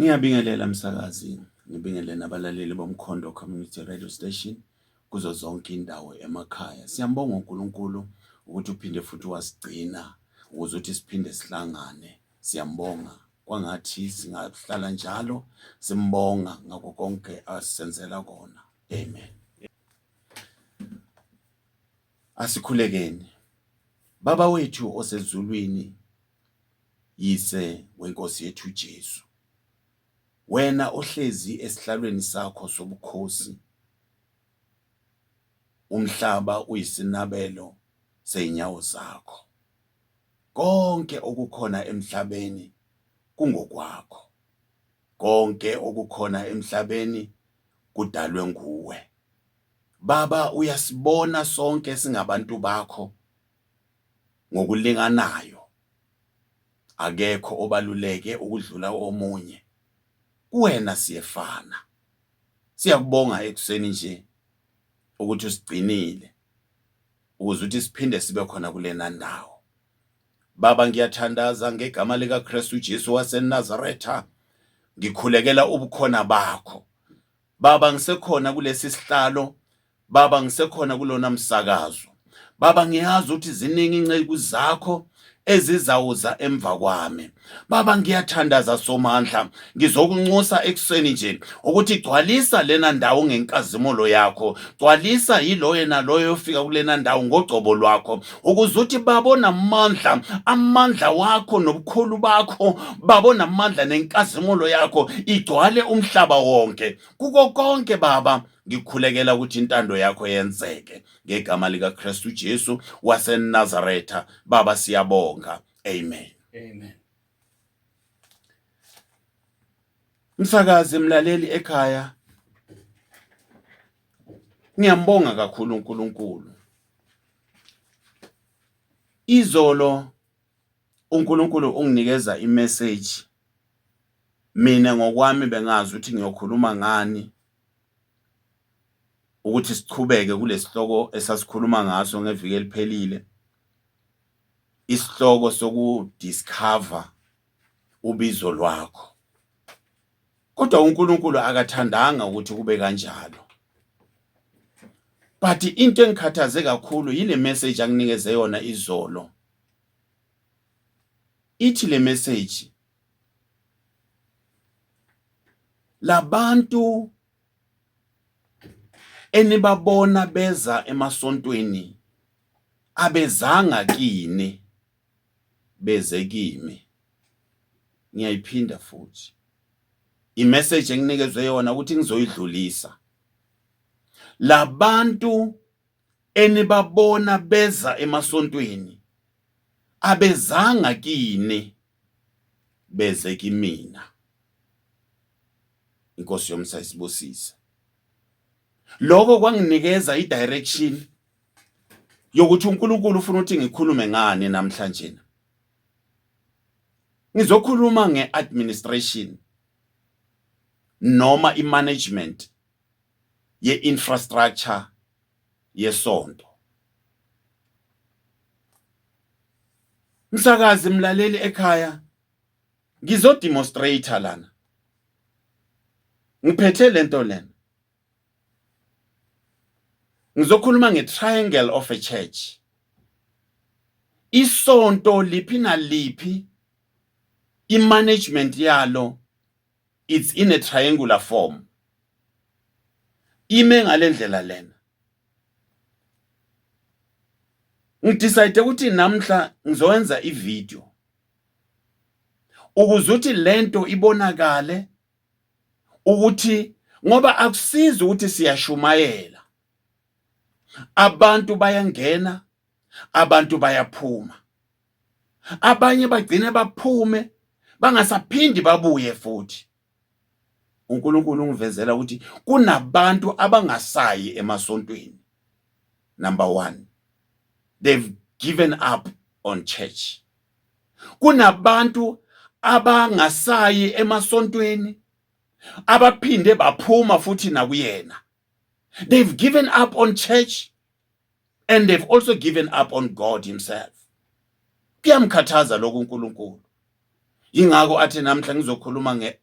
Ngiyabingelela msakazi, ngibingelele nabalaleli boMkhondo Community Radio Station kuzo zonke indawo emakhaya. Siyambonga uNkulunkulu ukuthi uphinde futhi wasigcina ukuze ukuthi siphinde sihlangane. Siyambonga kwangathi singahlala njalo simbonga ngakho konke asenzela kona. Amen. Asikhulekeni. Baba wethu osezulwini, Yise weNkosi yethu uJesu, wena ohlezi esihlalweni sakho sobukhosi, umhlaba uyisinabelo sezinyawo zakho. Konke okukhona emhlabeni kungokwakho. Konke okukhona emhlabeni kudalwe nguwe. Baba, uyasibona sonke singabantu bakho ngokulinganayo. Akekho obaluleke ukudlula omunye. Kuwena siyefana. Siyakubonga ekuseni nje ukuthi usigcinile ukuze ukuthi siphinde sibe khona kulena ndawo. Baba, ngiyathandaza ngegama likaKristu Jesu waseNazaretha, ngikhulekela ubukhona bakho. Baba, ngisekhona kulesi sihlalo. Baba, ngisekhona kulona msakazo. Baba, ngiyazi ukuthi ziningi inceku zakho ezizawuza emva kwami. Baba, ngiyathandaza Somandla, ngizokunxusa ekuseni nje ukuthi gcwalisa lena ndawo ngenkazimulo yakho, gcwalisa yiloyo naloyo ofika kulena ndawo ngogcobo lwakho, ukuze uthi babona amandla, amandla wakho nobukhulu bakho, babona amandla nenkazimulo yakho igcwale umhlaba wonke. Kuko konke Baba, ngikhulekela ukuthi intando yakho yenzeke ngegama likaKristu Jesu waseNazaretha. Baba, siyabonga. Amen. Amen. Msakazi, mlaleli ekhaya, ngiyambonga kakhulu uNkulunkulu. Izolo uNkulunkulu unginikeza imessage, mina ngokwami bengazi ukuthi ngiyokhuluma ngani, ukuthi sichubeke kulesihloko esasikhuluma ngaso ngeviki eliphelile, isihloko sokudiscover ubizo lwakho. Kodwa uNkulunkulu akathandanga ukuthi kube kanjalo. But into engikhathaze kakhulu yile message anginikeze yona izolo. Ithi le message, labantu enibabona beza emasontweni abezanga kini, beze kimi. Ngiyayiphinda futhi imessage enginikezwe yona ukuthi ngizoyidlulisa. Labantu enibabona beza emasontweni abezanga kini, beze kimina. Inkosi yomsa isibusise. Lokho kwanginikeza i-direction yokuthi uNkulunkulu ufuna ukuthi ngikhulume ngani namhlanje. Ngizokhuluma nge-administration noma i-management ye-infrastructure yesonto. Msakazi, mlaleli ekhaya, ngizodemonstrate lana. Ngiphethe lento lena. Ngizokhuluma nge-triangle of a church. Isonto liphi naliphi, i-management yalo it's in a triangular form. Ime ngalendlela lena. Ngidecide ukuthi namhla ngizowenza ivideo ukuze ukuthi lento ibonakale, ukuthi ngoba akusizi ukuthi siyashumayela, abantu bayangena, abantu bayaphuma, abanye bagcine baphume bangasaphindi babuye futhi. uNkulunkulu ungivezela ukuthi kunabantu abangasayi emasontweni. Number 1, they've given up on church. Kunabantu abangasayi emasontweni abaphinde baphuma futhi nakuyena. They've given up on church and they've also given up on God himself. Kuyamkhathaza lokhu uNkulunkulu. Ingakho athi namhla ngizokhuluma nge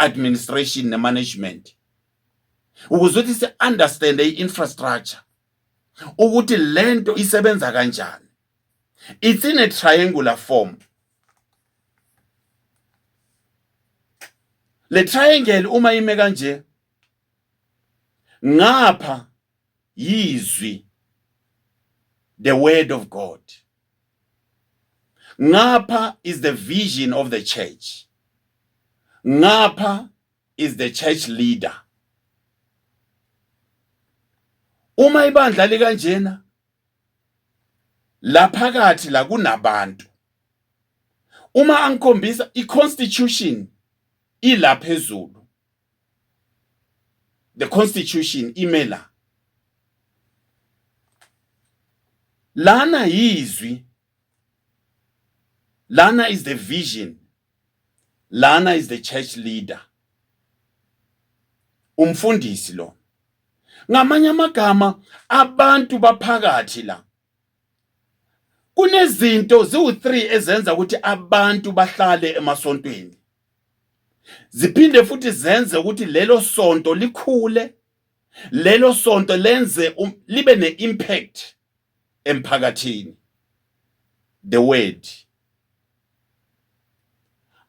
administration ne-management, ukuze ukuthi si-understande i-infrastructure ukuthi lento isebenza kanjani. It's in a triangular form. Le triangle uma ime kanje, ngapha yizwi, the word of God, ngapha is the vision of the church, ngapha is the church leader. Uma ibandla likanjena, laphakathi la kunabantu. Uma angikhombisa i-constitution ila phezulu, the constitution ime la. Lana yizwi, lana is the vision, lana is the church leader, umfundisi lo. Ngamanye amagama, abantu baphakathi la. Kunezinto ziwu-3 ezenza ukuthi abantu bahlale emasontweni, ziphinde futhi zenze ukuthi lelo sonto likhule, lelo sonto lenze libe ne-impact emphakathini. The word.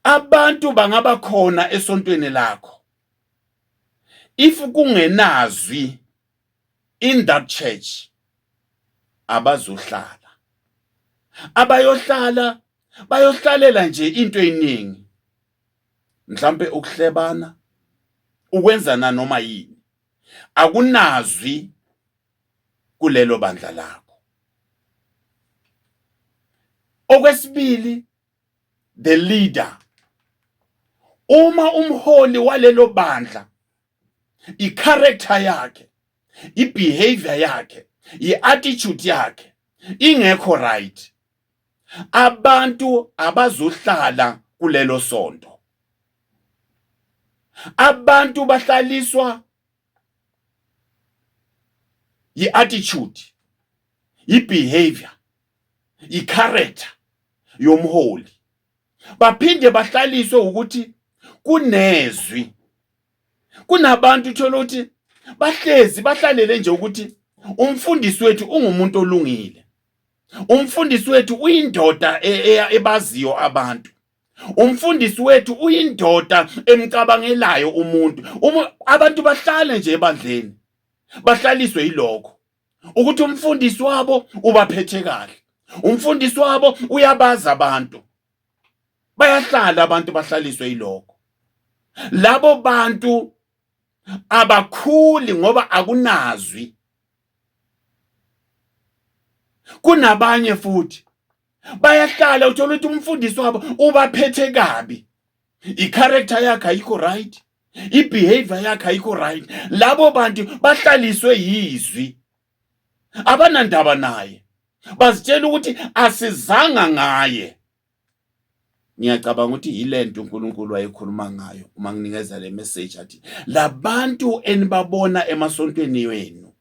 Abantu bangaba khona esontweni lakho, if kungenazwi in that church, abazohlala. Abayohlala bayohlalela nje into eyiningi, mhlambe ukuhlebana, ukwenzana noma yini. Akunazwi kulelo bandla lakho. Okwesibili, the leader. Uma umholi walelo bandla, i-character yakhe, i-behavior yakhe, i-attitude yakhe ingekho right, abantu abazohlala kulelo sonto. Abantu bahlaliswa yi-attitude, i-behavior, i-character yomholi. Baphinde bahlaliswe ukuthi kunezwi. Kunabantu uthola ukuthi bahlezi bahlalele nje ukuthi umfundisi wethu ungumuntu olungile, umfundisi wethu uyindoda ebaziyo abantu, umfundisi wethu uyindoda emcabangelayo umuntu. Abantu bahlale nje ebandleni bahlaliswe yilokho ukuthi umfundisi wabo ubaphethe kahle, umfundisi wabo uyabaza abantu. Bayahlala abantu, bahlaliswe yilokho. Labo bantu abakhuli ngoba akunazwi. Kunabanye futhi bayahlala, uthola ukuthi umfundisi wabo ubaphethe kabi, i-character yakhe ayikho right, i-behavior yakhe ayikho right. Labo bantu bahlaliswe yizwi, abanandaba naye, bazitshela ukuthi asizanga ngaye. Ngiyacabanga ukuthi yilento uNkulunkulu wayekhuluma ngayo uma nginikeza le message, athi labantu enibabona emasontweni wenu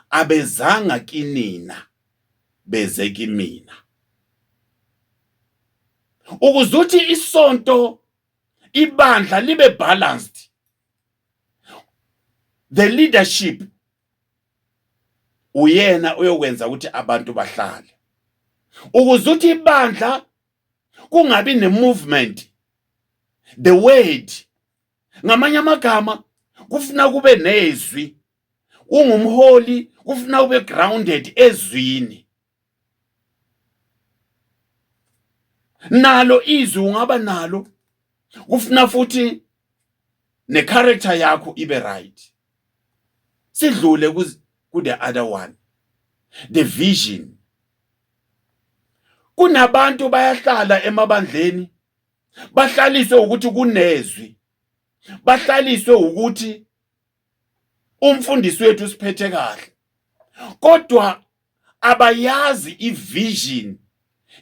abezanga kinina, beze kimina. Ukuze uthi isonto, ibandla libe balanced, the leadership uyena uyokwenza ukuthi abantu bahlale. Ukuze uthi ibandla kungabi ne-movement, the word. Ngamanye amagama, kufuna kube nezwi. Ungumholi, kufuna ube grounded ezwini. Nalo izwi ungaba nalo, kufuna futhi ne-character yakho ibe right. Sidlule ku the other one, the vision. Kunabantu bayahlala emabandleni, bahlaliswe ukuthi kunezwi, bahlaliswe ukuthi umfundisi wethu usiphethe kahle, kodwa abayazi i-vision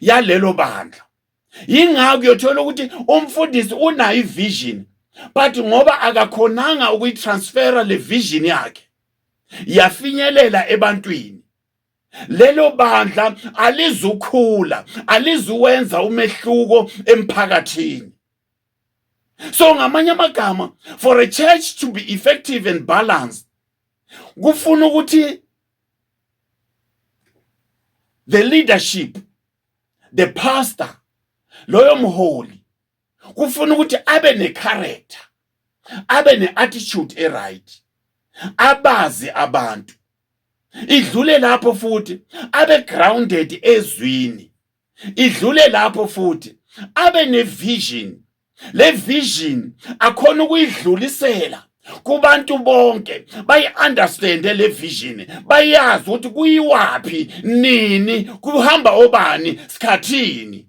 yalelo bandla. Yingakho uyothola ukuthi umfundisi unayo i-vision, but ngoba akakhonanga ukuyi-transfera le vision yakhe yafinyelela ebantwini, lelo bandla alizukhula, alizuwenza umehluko emphakathini. So ngamanye amagama, for a church to be effective and balanced, kufuna ukuthi the leadership, the pastor, loyo mholi kufuna ukuthi abe ne-character, abe ne-attitude e-right, abazi abantu, idlule lapho futhi abe grounded ezwini, idlule lapho futhi abe ne-vision. Le vision akhona ukuyidlulisela kubantu bonke, bayi-understande le vision, bayazi ukuthi kuyiwaphi, nini, kuhamba obani, sikhathini.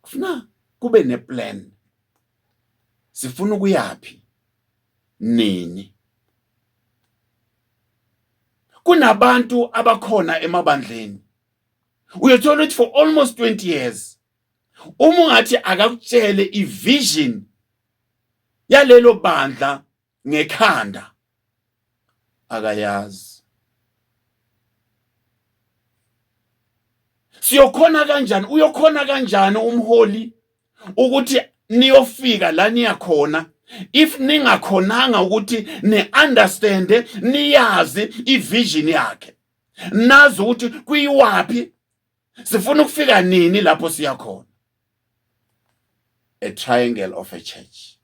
Kufuna kube neplan, sifuna ukuyaphi, nini. Kunabantu abakhona emabandleni, uyothola ukuthi for almost 20 years, uma ungathi akakutshele ivision yalelo bandla ngekhanda, akayazi. Siyokhona kanjani, uyokhona kanjani umholi ukuthi niyofika la niyakhona if ningakhonanga ukuthi ni-understande, niyazi ivision yakhe, nazi ukuthi kuyiwaphi, sifuna ukufika nini lapho siya khona? A triangle of a church.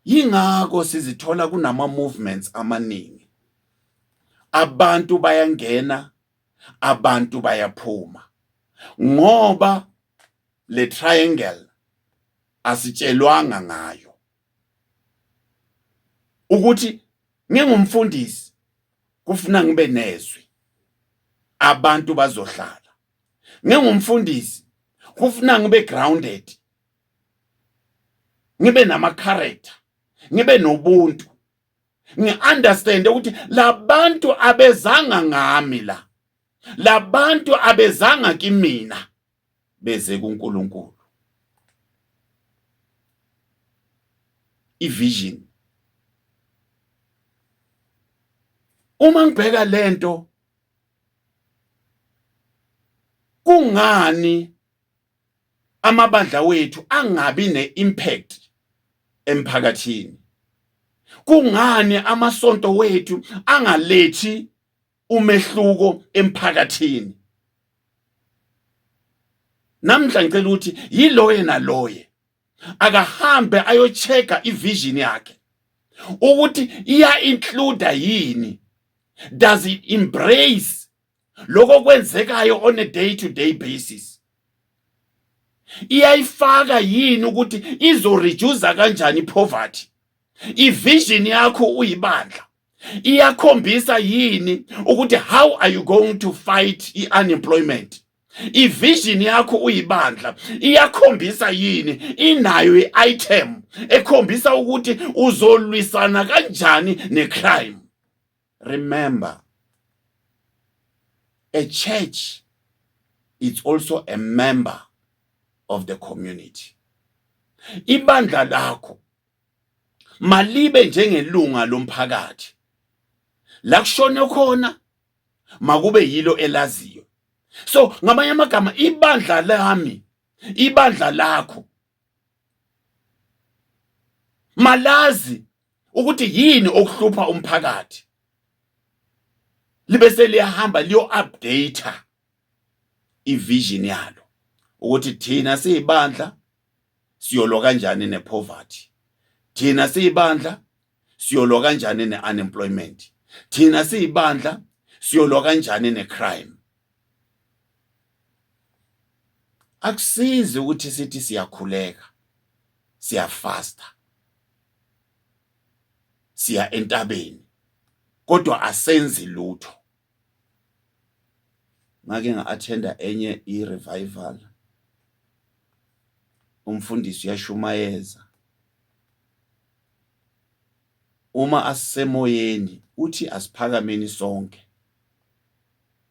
Yingakho sizithola kunama movements amaningi, abantu bayangena, abantu bayaphuma, ngoba le triangle asitshelwanga ngayo ukuthi ngingumfundisi kufuna ngibe nezwi, abantu bazohlala. Ngingumfundisi kufuna ngibe grounded, ngibe nama character, ngibe nobuntu, ngi-understand ukuthi labantu abezanga ngami la, labantu abezanga kimina, beze kuNkulunkulu. Ivision, uma ngibheka lento, kungani amabandla wethu angabi ne-impact emphakathini? Kungani amasonto wethu angalethi umehluko emphakathini? Namhla ngicela ukuthi yiloye naloye akahambe ayochecka ivision yakhe ukuthi iya include yini, does it embrace lokho kwenzekayo on a day to day basis, iyayifaka yini ukuthi izoreduce kanjani poverty? Ivision yakho uyibandla iyakhombisa yini ukuthi how are you going to fight i-unemployment? Ivision yakho uyibandla iyakhombisa yini, inayo i-item ekhombisa ukuthi uzolwisana kanjani ne-crime? Remember, a church is also a member of the community. Ibandla lakho malibe njengelunga lomphakathi, la kushone khona makube yilo elaziyo. So ngamanye amagama, ibandla lami, ibandla lakho malazi ukuthi yini okuhlupha umphakathi, libe seliyahamba liyo update ivision yalo ukuthi thina siyibandla siyolwa kanjani nepoverty, thina siyibandla siyolwa kanjani ne-unemployment, thina siyibandla siyolwa kanjani ne-crime. Akusizi ukuthi sithi siyakhuleka, siyafasta, siya entabeni, kodwa asenzi lutho. Ngake nga-attenda enye i-revival, umfundisi uyashumayeza, uma asisemoyeni uthi asiphakameni sonke,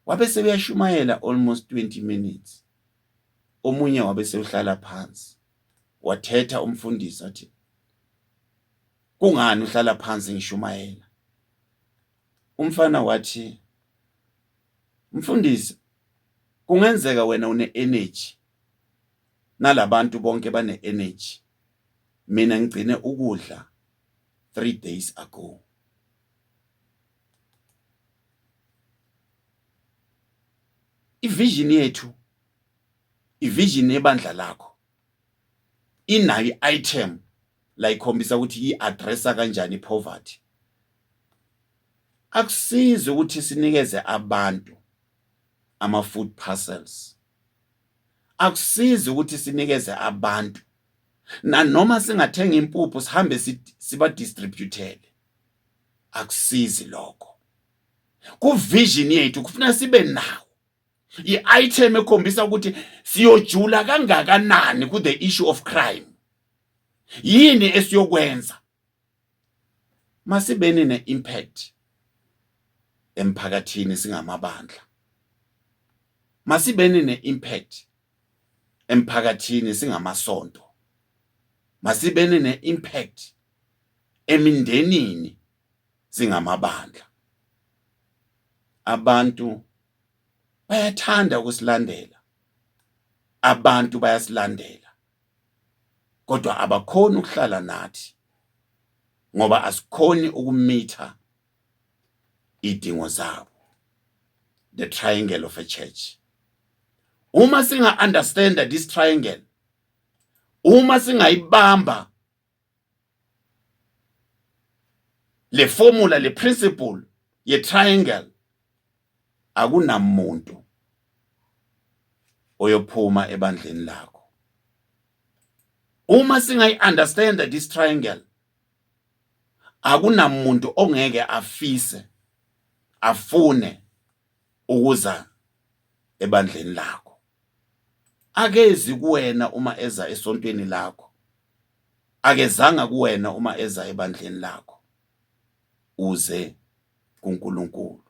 wabe sebeyashumayela almost 20 minutes, omunye wabe sewuhlala phansi. Wathetha umfundisi athi, "Kungani uhlala phansi ngishumayela?" Umfana wathi, "Mfundisi, Kungenzeka wena une energy nalabantu bonke bane energy, mina ngigcine ukudla 3 days ago. Ivision yethu, ivision yebandla lakho inayo i-item la ikhombisa ukuthi i-addressa kanjani i-poverty. Akusizi ukuthi sinikeze abantu ama-food parcels, akusizi ukuthi sinikeze abantu nanoma singathenga impuphu sihambe siba-distributele, akusizi lokho. Ku-vision yethu kufuneka sibe nawo i-item ekhombisa ukuthi siyojula kangakanani ku the issue of crime, yini esiyokwenza. Masibeni ne-impact emphakathini singamabandla, masibeni ne-impact emphakathini singamasonto, masibeni ne-impact emindenini singamabandla. Abantu bayathanda ukusilandela, abantu bayasilandela, kodwa abakhoni ukuhlala nathi ngoba asikhoni ukumitha idingo zabo. The triangle of a church. Uma singa understand this triangle, uma singayibamba le formula, le principle ye triangle, akunamuntu oyophuma ebandleni lakho. Uma singayi understand this triangle, akunamuntu ongeke afise afune ukuza ebandleni lakho. Akezi kuwena uma eza esontweni lakho, akezanga kuwena uma eza ebandleni lakho, uze kuNkulunkulu.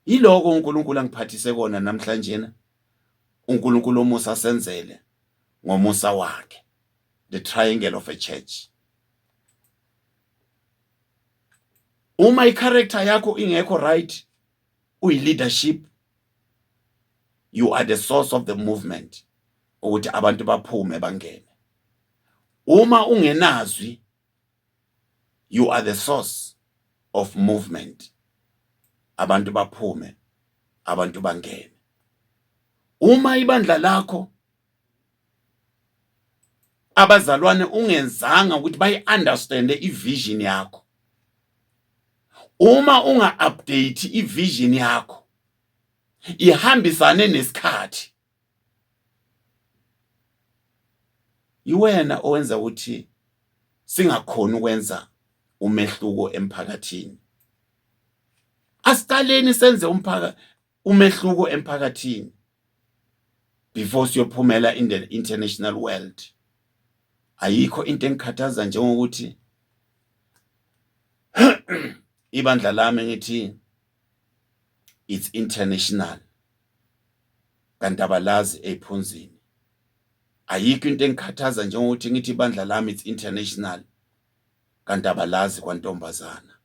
Yiloko uNkulunkulu angiphathise kona namhlanje. UNkulunkulu omusa senzele ngomusa wakhe. The triangle of a church. Uma i-character yakho ingekho right, uyi leadership, you are the source of the movement ukuthi abantu baphume bangene. Uma ungenazwi, you are the source of movement, abantu baphume, abantu bangene. Uma ibandla lakho abazalwane ungenzanga ukuthi bayi-understande i-vision yakho, uma unga-update i-vision yakho ihambisane nesikhathi, iwena owenza ukuthi singakhoni ukwenza umehluko emphakathini. Asiqaleni senze umehluko emphakathini before siyophumela in the international world. Ayikho into engikhathaza njengokuthi ibandla lami ngithi it's international kanti abalazi ephunzini. Ayikho into engikhathaza njengokuthi ngithi ibandla lami it's international kanti abalazi kwantombazana.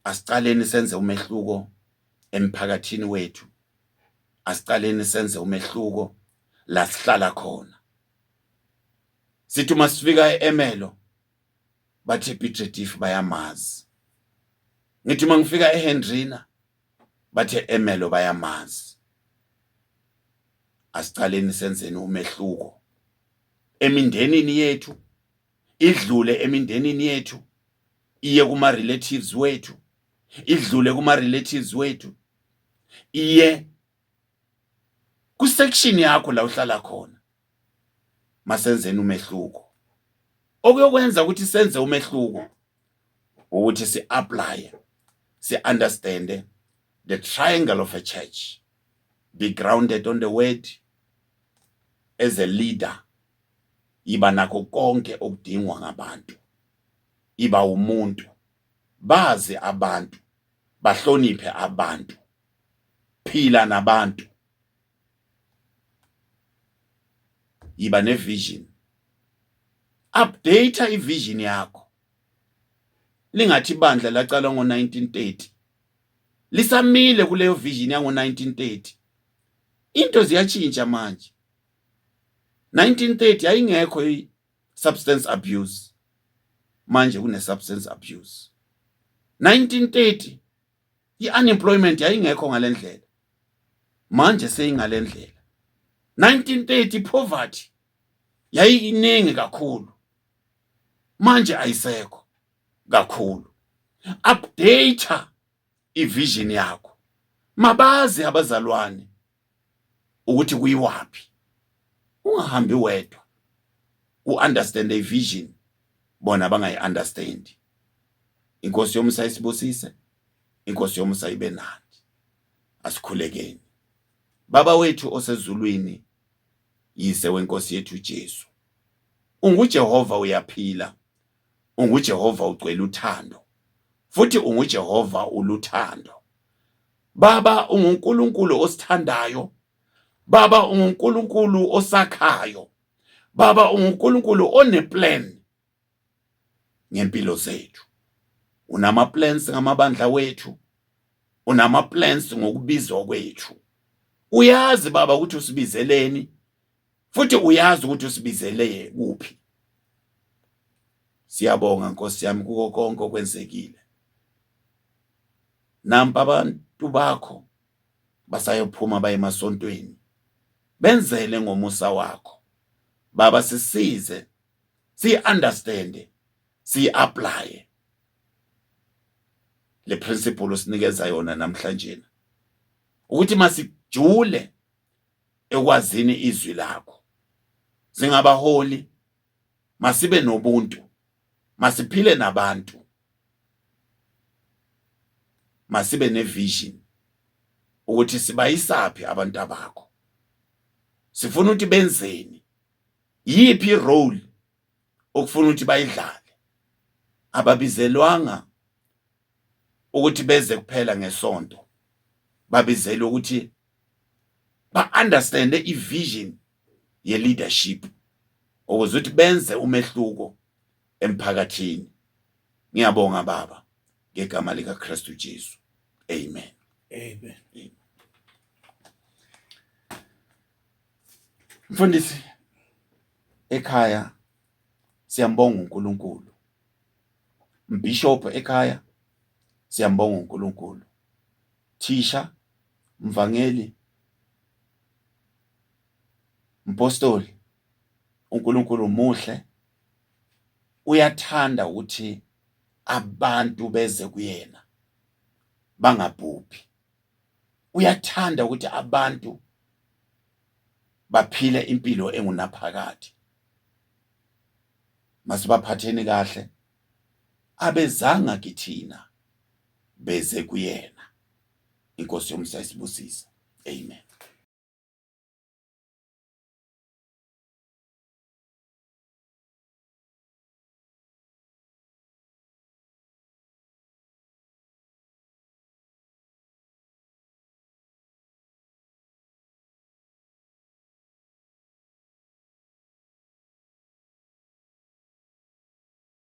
Asicaleni senze umehluko emphakathini wethu, asicaleni senze umehluko la sihlala khona. Sithi uma sifika e-Ermelo bathi Piet Retief bayamazi, ngithi uma ngifika eHendrina bathe Ermelo bayamazi. Asicaleni senzeni umehluko emindenini yethu, idlule emindenini yethu iye kuma relatives wethu, idlule kuma relatives wethu iye ku section yakho la uhlala khona. Masenzeni umehluko. Okuyokwenza ukuthi senze umehluko ukuthi si apply, si understand the triangle of a church. Be grounded on the word as a leader. Yiba nakho konke okudingwa ngabantu, iba umuntu, bazi abantu, bahloniphe abantu, phila nabantu, yiba nevision, update ivision yakho. Lingathi ibandla laqala ngo-1930. Lisamile kuleyo vision yango 1930. Into ziyatshintsha manje. 1930 yayingekho i-substance abuse. Manje kune substance abuse. 1930 i-unemployment yayingekho ngalendlela. Manje seyingalendlela. 1930 poverty yayiningi kakhulu. Manje ayisekho kakhulu. Update ivision yakho. Mabazi abazalwane ukuthi kuyiwaphi. Ungahambi wedwa. U-understand a vision bona bangayi-understand. Inkosi yomusa isibusise, inkosi yomusa ibe nani. Asikhulekeni. Baba wethu osezulwini, yise wenkosi yethu Jesu. UnguJehova uyaphila. UnguJehova ugcwele uthando. Futhi unguJehova uluthando. Baba unguNkulunkulu osithandayo. Baba unguNkulunkulu osakhayo. Baba unguNkulunkulu oneplan ngempilo zethu. Unama plans ngamabandla wethu. Unama plans ngokubizwa kwethu. Uyazi baba ukuthi usibizeleni futhi uyazi ukuthi usibizele kuphi. Siyabonga Nkosi yami kuko konke okwenzekile. Nampa abantu bakho basayophuma baye emasontweni. Benzele ngomusa wakho. Baba sisize si understand si apply le principle osinikeza yona namhlanje ukuthi masijule ekwazini izwi lakho. Singabaholi masibe nobuntu, masiphile nabantu, masibe nevision ukuthi sibayisaphi abantu abakho, sifuna ukuthi benzeni, yiphi role okufuna ukuthi bayidlale. Ababizelwanga ukuthi beze kuphela ngesonto, babizelwe ukuthi ba-understande i-vision ye-leadership ukuze ukuthi benze umehluko emphakathini. Ngiyabonga baba ngegama lika Kristu Jesu. Amen. Amen. Amen. Mfundisi ekhaya siyambonga uNkulunkulu. Mbishop ekhaya siyambonga uNkulunkulu. Thisha, mvangeli, mpostoli, uNkulunkulu muhle. Uyathanda ukuthi abantu beze kuyena bangabhubhi. Uyathanda ukuthi abantu baphile impilo engunaphakade. Masibaphatheni kahle abezanga kithina beze kuyena. Inkosi yomusa isibusise. Amen.